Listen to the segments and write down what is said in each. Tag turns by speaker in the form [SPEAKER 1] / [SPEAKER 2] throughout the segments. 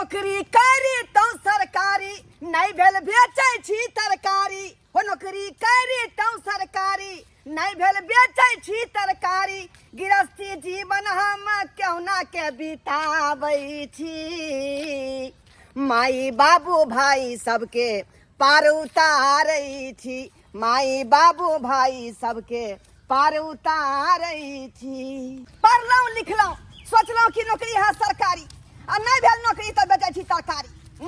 [SPEAKER 1] नौकरी करी तो सरकारी नहीं भेल बेचै छी तरकारी हो नौकरी करी तो सरकारी नहीं भेल बेचै छी तरकारी गृहस्थी जीवन हम केहुना के बिताबै छी माई बाबू भाई सबके पार उतारै छी माई बाबू भाई सबके पार उतारै छी। पढ़लहुँ लिखलहुँ सोचलहुँ कि नौकरी है सरकारी आ नहि भेल नौकरी तऽ बेचै छी तरकारी।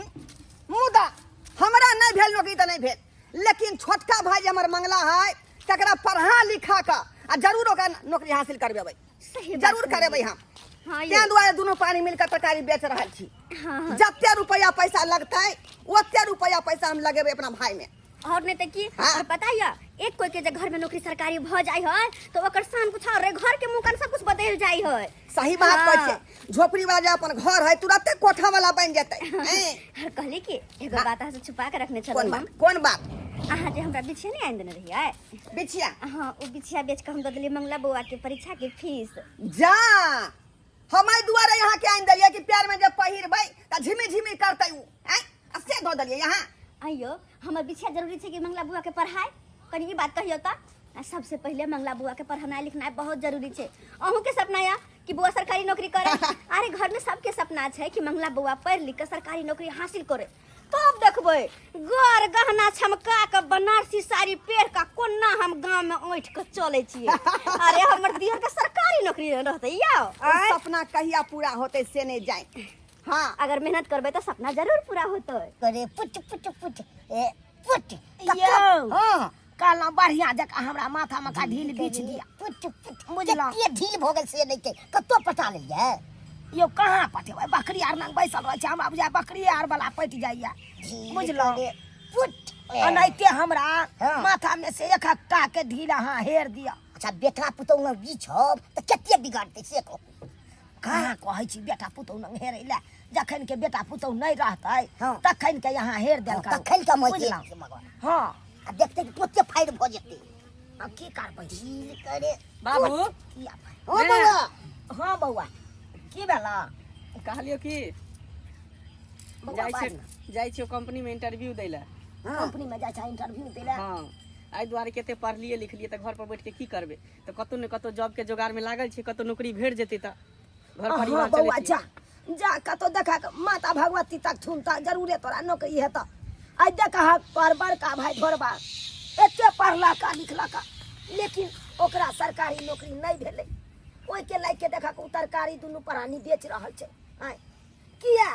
[SPEAKER 1] मुदा हमरा नहि भेल नौकरी तऽ नहि भेल, लेकिन छोटका भाई जे हमर मंगला है तकरा पढ़ा लिखा कऽ आ जरूर ओकरा नौकरी हासिल करबेबै,
[SPEAKER 2] सही बात
[SPEAKER 1] जरूर
[SPEAKER 2] कहलियै।
[SPEAKER 1] करेबै हम।
[SPEAKER 2] हाँ यौ।
[SPEAKER 1] ताहि दुआरे दुनू पानी मिलकर तरकारी बेच रहल छी।
[SPEAKER 2] हाँ।
[SPEAKER 1] जते रुपया पैसा लगतै ओते रुपया पैसा हम लगेबै अपना भाई में।
[SPEAKER 2] और नहीं तो की।
[SPEAKER 1] हाँ।
[SPEAKER 2] और पता है एक कोई के जे घर में नौकरी सरकारी भ जाय है तो ओकर शान कुछ और घर के मुंह कान सब कुछ बदल जाय है।
[SPEAKER 1] सही बात
[SPEAKER 2] हाँ।
[SPEAKER 1] कहै छै, झोपड़ी वाला जे अपन घर है तुरंते कोठा वाला बन जेतै। हैं?
[SPEAKER 2] और कहली कि एगो
[SPEAKER 1] हाँ।
[SPEAKER 2] बात अहाँ से छुपा के रखने छलहुँ
[SPEAKER 1] कोन
[SPEAKER 2] हम।
[SPEAKER 1] बात? कोन बात?
[SPEAKER 2] अहाँ जे हमरा बिछिया नहीं आनि देने रहियै।
[SPEAKER 1] बिछिया?
[SPEAKER 2] हाँ, ओ बिछिया बेच के हम दऽ देलियै मंगला बौआ के परीक्षा के फीस।
[SPEAKER 1] जा हम एहि दुआरे यहाँ के आनि देलियै कि पैर में जब पहिरबै तऽ झिमी झिमी करतै उ, हैं? आ से दऽ देलियै यहाँ।
[SPEAKER 2] आइयो हमर बिछिया जरूरी छै कि मंगला बुआ के पढ़ाई, कनी ई बात कहियो त। आ सबसे पहले मंगला बुआ के पढ़नाइ लिखनाइ बहुत जरूरी छै। अहूँ के सपना या कि बुआ सरकारी नौकरी करे? अरे घर में सबके सपना छै कि मंगला बुआ पढ़ लिख के सरकारी नौकरी हासिल करे, तब देखबै गर गहना छमका के बनारसी साड़ी पहिर के कोना हम गांव में ऐंठ के चलै छियै। अरे हमर दियर के सरकारी नौकरी रहतै यौ।
[SPEAKER 1] ओ सपना कहिया पूरा होतै से नहि जानि। हाँ।
[SPEAKER 2] अगर मेहनत करबै तऽ सपना जरूर पूरा होतै।
[SPEAKER 3] करे पुट पुट पुट ए पुट।
[SPEAKER 4] यौ।
[SPEAKER 3] हाँ।
[SPEAKER 4] कहलहुँ बढ़िया जकाँ हमरा माथा मका ढील बीछ दिया।
[SPEAKER 3] पुट पुट।
[SPEAKER 4] बुझलहुँ।
[SPEAKER 3] कते ढील भऽ गेल से नहि के कतौ पटा लेलियै?
[SPEAKER 4] यौ कहाँ पटेबै, बकरी आर लग बैसल रहै छै, हमरा बुझाय बकरी आर वाला पटि जाइया।
[SPEAKER 3] ढील
[SPEAKER 4] बुझलहुँ।
[SPEAKER 3] करे पुट।
[SPEAKER 4] एनाहिते हमरा
[SPEAKER 3] हाँ।
[SPEAKER 4] माथा में से एक हक्का के ढील अहाँ हेर दिअ।
[SPEAKER 3] अच्छा बेटा पुतौह लग बीछब तऽ कते बिगाड़तै से कहू।
[SPEAKER 4] कहाँ कहै छी बेटा पुतौह लग हेरै लए, जखन के बेटा पुतौह नहि रहतै
[SPEAKER 3] हाँ।
[SPEAKER 4] तखन के यहाँ हेर देल करू।
[SPEAKER 3] तखन के हम
[SPEAKER 4] बुझलहुँ?
[SPEAKER 3] हेर मगर।
[SPEAKER 4] हाँ।
[SPEAKER 3] आ देखतै कि तुरते फाड़ि भऽ जेतै।
[SPEAKER 4] आ की करबै?
[SPEAKER 3] ढील करे
[SPEAKER 5] बाबू।
[SPEAKER 4] की आब?
[SPEAKER 3] हाँ बौआ।
[SPEAKER 4] हाँ बौआ, की भेला?
[SPEAKER 5] कहलियो कि
[SPEAKER 4] बौआ,
[SPEAKER 5] जाइ
[SPEAKER 4] बाज
[SPEAKER 5] छियै,
[SPEAKER 4] ने।
[SPEAKER 5] जाइ छियै कंपनी में इंटरव्यू दै लए।
[SPEAKER 3] हाँ।
[SPEAKER 4] कंपनी में जाइ छै इंटरव्यू दै लए?
[SPEAKER 5] हाँ, एहि दुआरे कते पढ़लियै लिखलियै तऽ घर पर बैठ के की करबै, तऽ कतौ ने कतौ जॉब के जोगार में लागल छियै, कतौ नौकरी भेट जेतै तऽ घर
[SPEAKER 4] हाँ,
[SPEAKER 5] परिवार
[SPEAKER 4] बौआ,
[SPEAKER 5] चलेतियै।
[SPEAKER 4] जा जा कतौ देखा के माता भगवती तक थुन तऽ जरूरे तोरा नौकरी हेतऽ। आइ देखा तोहर बड़का भाई ढोरबा एते पढ़लका लिखलका लेकिन ओकरा सरकारी नौकरी नहि भेलै, ओहिके लए के देखा ओ तरकारी दुनू प्राणी बेच रहल छै। आँय किया?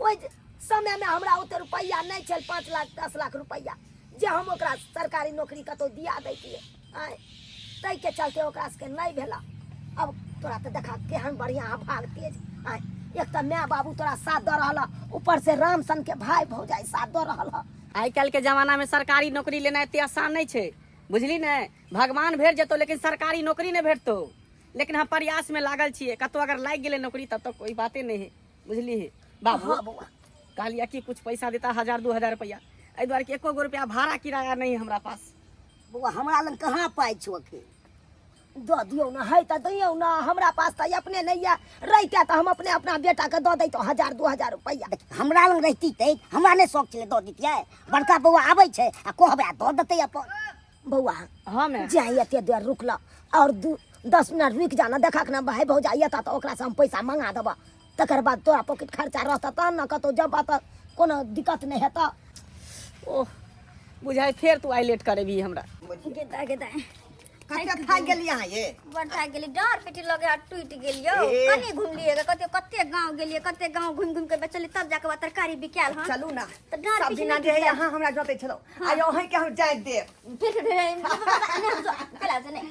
[SPEAKER 4] ओहि समयमे हमरा ओते रुपैआ नहि छल, 5 लाख 10 लाख रुपैआ जे हम ओकरा सरकारी नौकरी कतौ दिया दैतियै। आँय ताहिके चलते ओकरा सबके नहि भेला। अब तोरा तऽ देखा केहन बढ़िआँ भाग तेज। आँय एक तऽ माय बाबू तोरा साथ दऽ रहल हँ, ऊपर से राम सन के भाई भौजाई साथ दऽ रहल हँ।
[SPEAKER 5] आइ काल्हि के जमाना में सरकारी नौकरी लेनाइ एते आसान नहि छै, बुझली ने? भगवान भेट जेतौ लेकिन सरकारी नौकरी नहि भेटतौ। लेकिन हम प्रयास में लागल छियै, कतौ अगर लागि गेलै नौकरी तब तऽ कोई बाते नहि है, बुझली? बाबू।
[SPEAKER 4] हाँ बौआ।
[SPEAKER 5] कहलियै कि कुछ पैसा देता 1000 2000 रुपया, एहि दुआरे कि एको गो रुपया भाड़ा किराया नहीं हमरा पास।
[SPEAKER 3] बौआ हमरा लग कहाँ पाइ छौ अखन?
[SPEAKER 4] दऽ दियौ ने, है तऽ दियौ ने, हमरा पास तऽ अपने नहि यऽ, रहिते तऽ हम अपने अपना बेटाके दऽ दैतहुँ 1000 2000 रुपैआ।
[SPEAKER 3] देख, हमरा लग रहिती तऽ हमरा नहि शौक छलै दऽ दितियै, बड़का बौआ आबै छै आ कहबै आ दऽ देतै अपन।
[SPEAKER 4] बौआ।
[SPEAKER 5] हाँ मैं।
[SPEAKER 4] जाए एते देर रुकल और 10 मिनट रुकि जा ने, देखक ने भाई भौजाई एता तऽ ओकरासँ हम पैसा मंगा देबऽ, तकर बाद तोरा पॉकेट खर्चा रहतऽ तहन ने कतहु जेबऽ तऽ कोनो दिक्कत नहि हेतऽ।
[SPEAKER 5] ओह बुझाइ फेर तू आइ लेट करेबही हमरा।
[SPEAKER 2] गेदा गेदा।
[SPEAKER 1] कते थाकि गेलियै अहाँ ये?
[SPEAKER 2] बड़ थाकि गेली, डाँर पेटी लगे आ टूटि गेल यौ।
[SPEAKER 1] ए।
[SPEAKER 2] कनी घुमलियै गे, कते कते गाँव गेलियै, कते गाँव घुमि घुमि के बेचलियै तब जाके वएह तरकारी बिकायल हन।
[SPEAKER 1] चलू ना।
[SPEAKER 2] तऽ डाँर
[SPEAKER 1] सब
[SPEAKER 2] पीठी
[SPEAKER 1] दिना
[SPEAKER 2] नहि
[SPEAKER 1] जे है
[SPEAKER 2] टूटल।
[SPEAKER 1] अहाँ हमरा जोतै छलहुँ, आइ अहींके हम जाइत देब।
[SPEAKER 2] फिर से ढेर नहीं, हम चला से नहीं।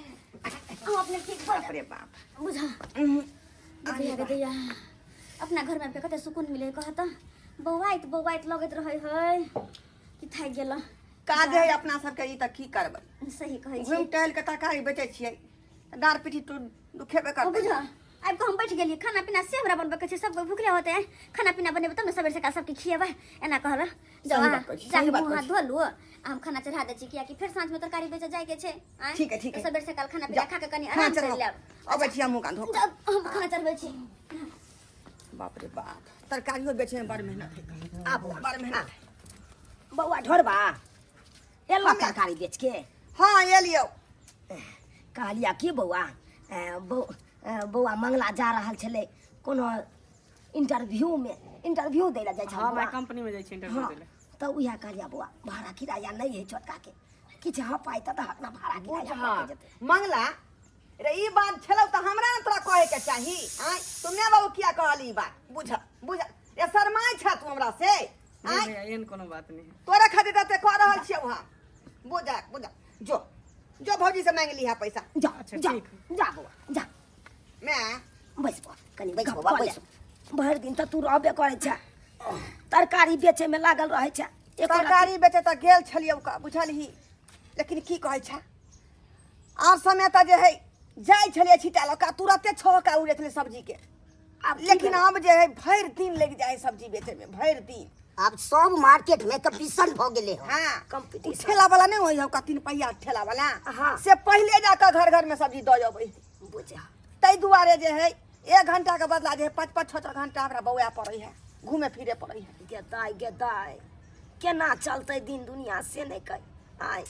[SPEAKER 2] हम अपने ठीक भऽ
[SPEAKER 1] बाप रे बाप।
[SPEAKER 2] बुझा। दैया गे दैया, अपना घर में कते सुकून मिले कहत, बौआइत बौआइत लगैत रहै है कि थाकि गेल।
[SPEAKER 1] काज है अपना सबके ई तऽ की करबै।
[SPEAKER 2] सही कहै छी।
[SPEAKER 1] घुमि टहलि के तरकारी बेचै छियै, डाँर पीठी तो दुखेबे
[SPEAKER 2] ओ
[SPEAKER 1] करतै।
[SPEAKER 2] बुझा, आबि कऽ हम बैठ गेलियै, खाना पीना से हमरा बनबऽ के छै, सब भुखले होतै, खाना पीना बनेबै तब ने सबेर सकाल सबके खिएबै, एना कहल। जाउ
[SPEAKER 1] सही
[SPEAKER 2] अहाँ,
[SPEAKER 1] बात कहै छी,
[SPEAKER 2] जाके
[SPEAKER 1] सही बात
[SPEAKER 2] मुँह हाथ
[SPEAKER 1] कहै छी।
[SPEAKER 2] धो लू आ हम खाना चढ़ा दै छी, कियाकि फेर साँझमे तरकारी बेचऽ जाइके छै। आँय?
[SPEAKER 1] ठीक है, ठीक है।
[SPEAKER 2] तऽ सबेर सकाल खाना पीना
[SPEAKER 1] जाउ,
[SPEAKER 2] खा कऽ कनि
[SPEAKER 1] खाना
[SPEAKER 2] आराम करि
[SPEAKER 1] चढ़ाउ।
[SPEAKER 2] लेब।
[SPEAKER 1] अबै छी हम मुँह कान धो कऽ।
[SPEAKER 2] जाउ, हम खाना चढ़बै छी।
[SPEAKER 1] बाप रे बाप, तरकारियो बेचे में बड़ मेहनत है।
[SPEAKER 4] आब
[SPEAKER 1] बड़ मेहनत है।
[SPEAKER 4] बौआ ढोरबा एलऽ तरकारी बेच के?
[SPEAKER 1] हाँ एलियौ।
[SPEAKER 4] कहलिया की बौआ, बौआ मंगला जा रहल छलै कोनो इंटरव्यू में, इंटरव्यू दै लए जाइ छल।
[SPEAKER 5] हाँ,
[SPEAKER 4] बौआ।
[SPEAKER 5] मैं कंपनी में जाइ छी इंटरव्यू
[SPEAKER 4] हाँ
[SPEAKER 5] दै लए।
[SPEAKER 4] तऽ उएह कहलिया बौआ, भाड़ा किराया नहि है छोटका के, किछु हाँ पाइ तऽ दहक ना भाड़ा किराया
[SPEAKER 1] बुझा
[SPEAKER 4] भऽ जेतै।
[SPEAKER 1] मंगला रे, ई बात छलौ तऽ हमरा ने तोरा कहे के चाही। आँय तू माय बाबू किया कहली ई बात? बुझ बुझ रे, शरमाइ छ तू हमरा से?
[SPEAKER 5] नहीं
[SPEAKER 1] आँय
[SPEAKER 5] भैया, एहन कोनो बात नहीं है।
[SPEAKER 1] तोरा खातिर तऽ एते कह रहल छियौ हम। बुझा बुझा, जो जो भौजी से मांगि लिहा पैसा।
[SPEAKER 4] जा।
[SPEAKER 5] अच्छा,
[SPEAKER 4] जा।
[SPEAKER 5] ठीक।
[SPEAKER 4] जा बौआ जा।
[SPEAKER 1] माय
[SPEAKER 4] बैस बौआ, कनि
[SPEAKER 3] बैस
[SPEAKER 4] गप
[SPEAKER 3] बौआ,
[SPEAKER 4] कऽ ले।
[SPEAKER 3] बैस।
[SPEAKER 4] भरि दिन तऽ तू रहबे करै छै, तरकारी बेचे में लागल रहै छै एको रत्ती।
[SPEAKER 1] तरकारी बेचे तऽ गेल छलियौ का बुझलही, लेकिन की कहै छै, आर समय तऽ जे है जाइ छलियै छिटा लऽ कऽ, तुरते छौका उड़ै छलै सब्जी के।
[SPEAKER 4] आब की
[SPEAKER 1] लेकिन
[SPEAKER 4] भेलै?
[SPEAKER 1] आब जे है भरि दिन लागि जाइ है सब्जी बेचे में, भरि दिन।
[SPEAKER 3] आब सब मार्केट में कंपटीशन भ गेले हन।
[SPEAKER 1] हाँ,
[SPEAKER 4] कंपटीशन।
[SPEAKER 1] ठेला वाला नहीं होइ हौ तीन पहिया ठेला वाला?
[SPEAKER 4] हाँ।
[SPEAKER 1] से पहिले जाकऽ घर घर में सब्जी दऽ अबै।
[SPEAKER 4] बुझा।
[SPEAKER 1] ताहि दुआरे जे है एक घंटा के बदला जे है 5 5 6 6 घंटा हमरा बौआ पड़ै है, घूमे फिरे पड़ै है।
[SPEAKER 4] गे दाय, गे दाय, केना चलतै दिन दुनिया से नहि कहि आय।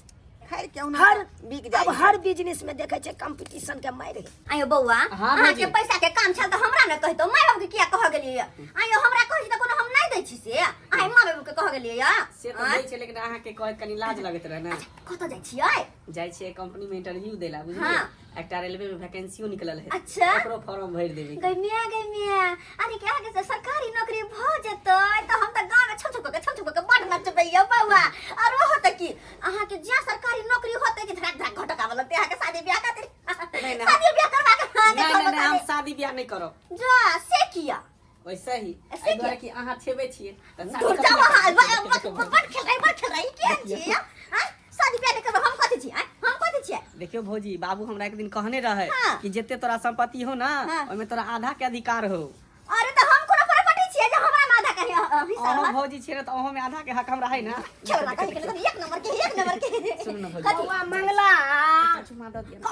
[SPEAKER 1] खैर, क्यों ना
[SPEAKER 4] हर
[SPEAKER 1] बिक जाए।
[SPEAKER 4] अब हर बिजनेस में देखे छै कंपटीशन के मारि है।
[SPEAKER 2] आयो बौआ।
[SPEAKER 5] हाँ,
[SPEAKER 2] अहाँके
[SPEAKER 5] भौजी।
[SPEAKER 2] पैसा के काम छल तऽ हमरा ने कहितो, माय बाबू के किया कह गेलियै? आयो हमरा कहै छी तऽ कोनो हम नहि दै छी से अहाँ माय बाबू के कह गेलियै?
[SPEAKER 5] से तऽ दै छै, लेकिन अहाँके कहैत कनि लाज लगैत रहे ने।
[SPEAKER 2] कतऽ जाइ छियै?
[SPEAKER 5] जाइ छियै कंपनी में इंटरव्यू दै ला, बुझलियै?
[SPEAKER 2] हाँ।
[SPEAKER 5] एकटा रेलवे में वैकेंसियो निकलल है।
[SPEAKER 2] अच्छा।
[SPEAKER 5] ओकरो फॉर्म भरि देबै।
[SPEAKER 2] गै मिया, गै मिया, अरे क्या के से सरकारी नौकरी भ जेतै तऽ हम तऽ गाँव में छौ छौ के छौ छौ के बड नचबै यौ बौआ। और ओहो तऽ की अहाँके ज्या सरकारी नौकरी होतै कि धड़ाक धड़ाक घटक आबऽ लगतै अहाँके शादी ब्याह खातिर।
[SPEAKER 5] नहीं, नहीं।
[SPEAKER 2] शादी ब्याह करवा के अहाँके
[SPEAKER 5] नहीं
[SPEAKER 2] घर
[SPEAKER 5] नहीं नहीं, हम
[SPEAKER 2] बसा
[SPEAKER 5] शादी ब्याह नहीं करब।
[SPEAKER 2] देब। जा, से किया?
[SPEAKER 5] वैसे ही।
[SPEAKER 2] ऐसे
[SPEAKER 5] एहि दुआरे
[SPEAKER 2] किया?
[SPEAKER 5] कि अहाँ छेबे छियै तऽ शादी
[SPEAKER 2] दूर
[SPEAKER 5] कथी
[SPEAKER 2] जाओ
[SPEAKER 5] लए
[SPEAKER 2] अहाँ।
[SPEAKER 5] करबै?
[SPEAKER 2] बड़ खेल रही, बड़ खेल रही केहन छी? हाँ, शादी ब्याह नहीं करब, हम कथी छी? आँय, हम कथी छियै?
[SPEAKER 5] देखियो भौजी, बाबू हमरा एक दिन कहने रहे
[SPEAKER 2] हाँ।
[SPEAKER 5] कि जते तोरा संपत्ति हो ना,
[SPEAKER 2] हाँ।
[SPEAKER 5] ओहिमे तोरा आधा के अधिकार हो।
[SPEAKER 2] अरे तऽ हम कोनो प्रॉपर्टी छियै जे हमरा में आधा के हिस्सा
[SPEAKER 5] अहाँ
[SPEAKER 2] रहत?
[SPEAKER 5] भौजी छियै ने, तऽ अहूँ में आधा के हक हमरा है ना।
[SPEAKER 2] खेल रहा कहीं के नहीं, एक नंबर के, एक नंबर के।
[SPEAKER 5] सुनू ना भौजी।
[SPEAKER 2] कथी?
[SPEAKER 4] बौआ मंगला,
[SPEAKER 5] चुमा दऽ दिअ ना।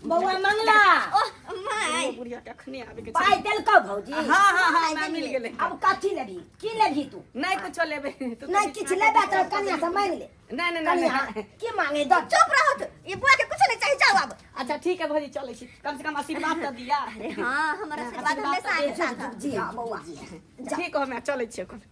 [SPEAKER 4] बौआ मंगला।
[SPEAKER 2] ओह my.
[SPEAKER 5] बुढ़िया के अखने आबे के
[SPEAKER 4] पाइ देलकौ भौजी?
[SPEAKER 5] हाँ हाँ हाँ, हमरा मिल गेलै।
[SPEAKER 4] अब कथी लेबही, की लेबही तू?
[SPEAKER 5] नहीं कुछो लेबै। तू
[SPEAKER 4] नहीं किछु लेबे तऽ कनिया से मांगि ले।
[SPEAKER 5] नहीं नहीं नहीं
[SPEAKER 4] कनिया
[SPEAKER 5] नहीं।
[SPEAKER 4] की मांगे दऽ।
[SPEAKER 2] चुप रहत, ये बुआ के कुछ नहीं चाहिए, जाओ अब।
[SPEAKER 5] अच्छा ठीक है भौजी, चलै छी। कम से कम आशीर्वाद तऽ दिया।
[SPEAKER 2] अरे हाँ, हमारा आशीर्वाद हमेशा आगे साथ है।
[SPEAKER 4] जी हाँ बौआ।
[SPEAKER 5] ठीक हो, मैं चलै छी एखन।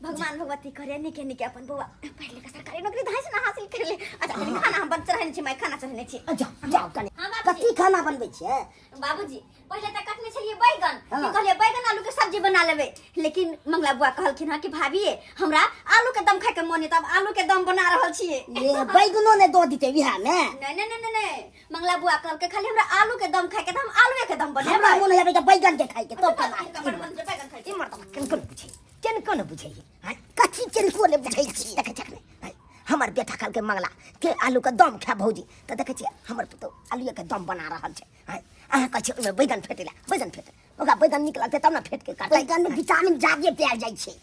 [SPEAKER 2] भगवान भगवती करे निके निके अपन बौआ पढ़ लिख के सरकारी नौकरी धाइ से ना हासिल कर ले। अच्छा कनी खाना हम बन चढ़ने छी, मैं खाना चढ़ने छी।
[SPEAKER 3] जाओ जाओ कने।
[SPEAKER 2] हाँ, बाबूजी।
[SPEAKER 3] कथी खाना बनबै छियै?
[SPEAKER 2] बाबूजी, पहिले तऽ कटने छलियै बैगन।
[SPEAKER 3] हाँ।
[SPEAKER 2] की कहलियै, बैगन आलू के सब्जी बना लेबै, लेकिन मंगला बुआ कहलखिन हँ कि भाभी हमरा आलू के दम खाय के मन है, तब आलू के दम बना रहल छियै।
[SPEAKER 3] ये बैगनो ने दऽ दितै बिहार में?
[SPEAKER 2] नहीं नहीं नहीं नहीं, मंगला बुआ कहलकै खाली हमरा आलू के दम खाय के, तऽ हम आलूए के दम बनेबै।
[SPEAKER 3] हमरा मोन है बैगन के खाय के, तब
[SPEAKER 2] बैगन
[SPEAKER 3] केना?
[SPEAKER 2] के बड़ मन छै, बैगन खाय के।
[SPEAKER 3] ई मर्दबा केन कोन बुझै, केन कोन बुझै हैं, कथी केन कोन बुझै छी? देखै छख ने हैं, हमर बेटा कहलकै मंगला के आलू के दम खा भौजी, तऽ देखै छियै हमर पुतहु आलूए के दम बना रहल छै। हैं, अहाँ कहै छियै ओहिमे बैगन फेटै लए, बैगन फेटै, ओकरा बैगन नीक लगतै तब ने फेट के काटतै। बैगन में विटामिन जादे पायल जाइ छै।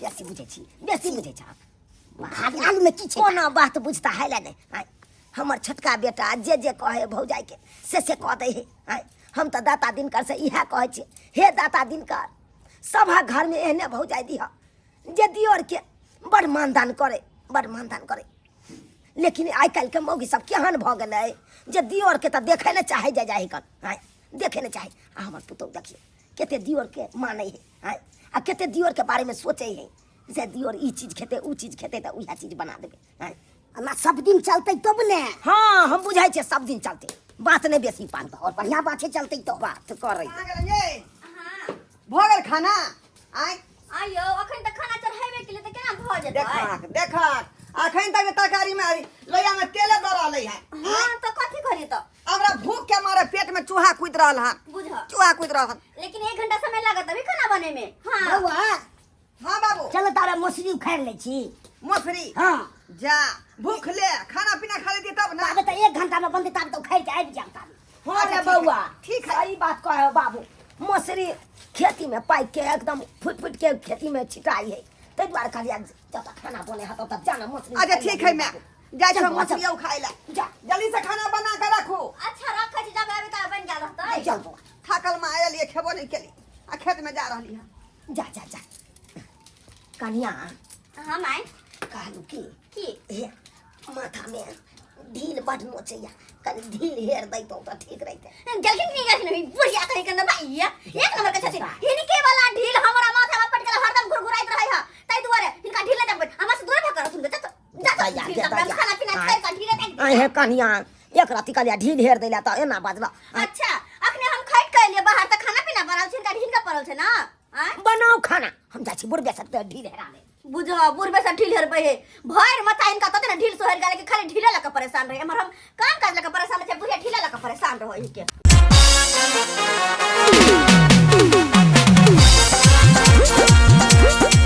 [SPEAKER 3] बेसी बुझै छी, बेसी बुझै छ। खाली आलू में की छै? कोनो बात बुझता है ले नहि। हैं, हमर छोटका बेटा जे जे कहे भौजाई के से से कह दै है। हैं, हम तऽ दाता दिनकर से इएह कहै छियै, हे दाता दिनकर, सभक घर में एहने भौजाई दिह जे दियोर के बड़ मानदान करे, बड़ मानदान करे। लेकिन आइ काल्हि के मौगी सब केहन भऽ गेलै जे दियोर के तऽ देखै नहि चाहै जाय जाइ कन। हैं, देखै नहि चाहै। आ हमर पुतहु देखियौ कते दियोर के मानै है। हैं, आ कते दियोर के बारे में सोचै है जे दियोर ई चीज खेतै ऊ चीज खेतै तऽ उएह चीज बना देबै। हैं, ना सब दिन चलतै तब ने। हाँ, हम बुझै छियै सब दिन चलतै, बात नहि बेसी पान और बढ़िया बात छै, चलतै तो बात करै।
[SPEAKER 1] कहाँ गेलै ये?
[SPEAKER 2] हाँ।
[SPEAKER 1] भऽ गेल खाना? आँय।
[SPEAKER 2] आइयो अखन तऽ खाना चढ़ेबे केलियै तऽ केना भऽ जेतै?
[SPEAKER 1] देखक देखक, अखन तक तरकारी में लोहिया में तेले दऽ रहलै है।
[SPEAKER 2] हाँ तऽ कथी करी तऽ?
[SPEAKER 1] हमरा भूख के मारे पेट में चूहा कूद रहल हन।
[SPEAKER 2] बुझ।
[SPEAKER 1] चूहा कूद रहल हन।
[SPEAKER 2] लेकिन 1 घंटा समय लागत अभी खाना बने में। हाँ।
[SPEAKER 3] बौआ।
[SPEAKER 1] हाँ बाबू।
[SPEAKER 3] चल तारा मौसरी उखाड़ लै छी।
[SPEAKER 1] मौसरी?
[SPEAKER 3] हाँ।
[SPEAKER 1] जा भूख ले, खाना पीना खा लेती तब ना।
[SPEAKER 3] ताबे तऽ 1 घंटा में बनतै, ताबे तऽ उखाड़ के आबि जायब ताबे।
[SPEAKER 4] हाँ रे
[SPEAKER 1] अच्छा,
[SPEAKER 4] बौआ।
[SPEAKER 1] ठीक है।
[SPEAKER 4] सही बात कहे बाबू, मौसरी खेती में पाइक के एकदम फुट फुट के खेती में छिटाई है, ताहि दुआरे कहलियै जब तक खाना बने है तब तक जाना मौसरी।
[SPEAKER 1] अच्छा ठीक है, मैं जाइ
[SPEAKER 4] चल
[SPEAKER 1] छौ
[SPEAKER 4] बौआ, चल।
[SPEAKER 1] मछली उखाड़ै ला।
[SPEAKER 4] जा।
[SPEAKER 1] जल्दी से खाना बना के रखू।
[SPEAKER 2] अच्छा रखै छी, जब आबे तब बनि गेल रहतै।
[SPEAKER 3] चल बौआ।
[SPEAKER 1] थाकल में आयल ये, खेबो नहीं केली। आ खेत में जा रहली है।
[SPEAKER 3] जा जा जा कनिया।
[SPEAKER 2] हाँ माय।
[SPEAKER 3] कहलू की
[SPEAKER 2] की?
[SPEAKER 3] हे माथा में ढील बड नोचैया, कनि ढील हेर दैतौ तऽ ठीक रहितै।
[SPEAKER 2] गेलखिन की गेलखिन ई बुढ़िया कहीं के भैया एक नंबर के छथिन। हिनके वाला ढील हमरा माथा में पटकल हरदम घुरघुराइत रहै है, ताहि दुआरे हिनका ढील नहि देखबै, हमरा से दूर भऽ के रहथुन। जा जा जा,
[SPEAKER 3] दैया,
[SPEAKER 2] ढील
[SPEAKER 3] दैया।
[SPEAKER 2] तऽ हम खाना पीना छोड़ि कऽ ढीले देख।
[SPEAKER 3] आँय हे कनिया, एक राति कहलियै ढील हेर दैला तऽ एना बजला।
[SPEAKER 2] अच्छा, अखने हम खैट के एलियै बाहर तऽ खाना पीना बनल छै, हिनका ढील के पड़ल छै ना? आँय?
[SPEAKER 3] बनाउ खाना, हम जाइ छी बुढ़बे सब ढील हेरा ले।
[SPEAKER 2] बुझो बुढ़बे से ढील हेरबै हे, भरि माथा हिनका तते ने ढील सोहरि गेलै कि खाली ढीले लऽ कऽ परेशान रहै। एम्हर हम काम काज लऽ कऽ परेशान रहै छै, बुढ़िया ढीले लऽ कऽ परेशान रहै के।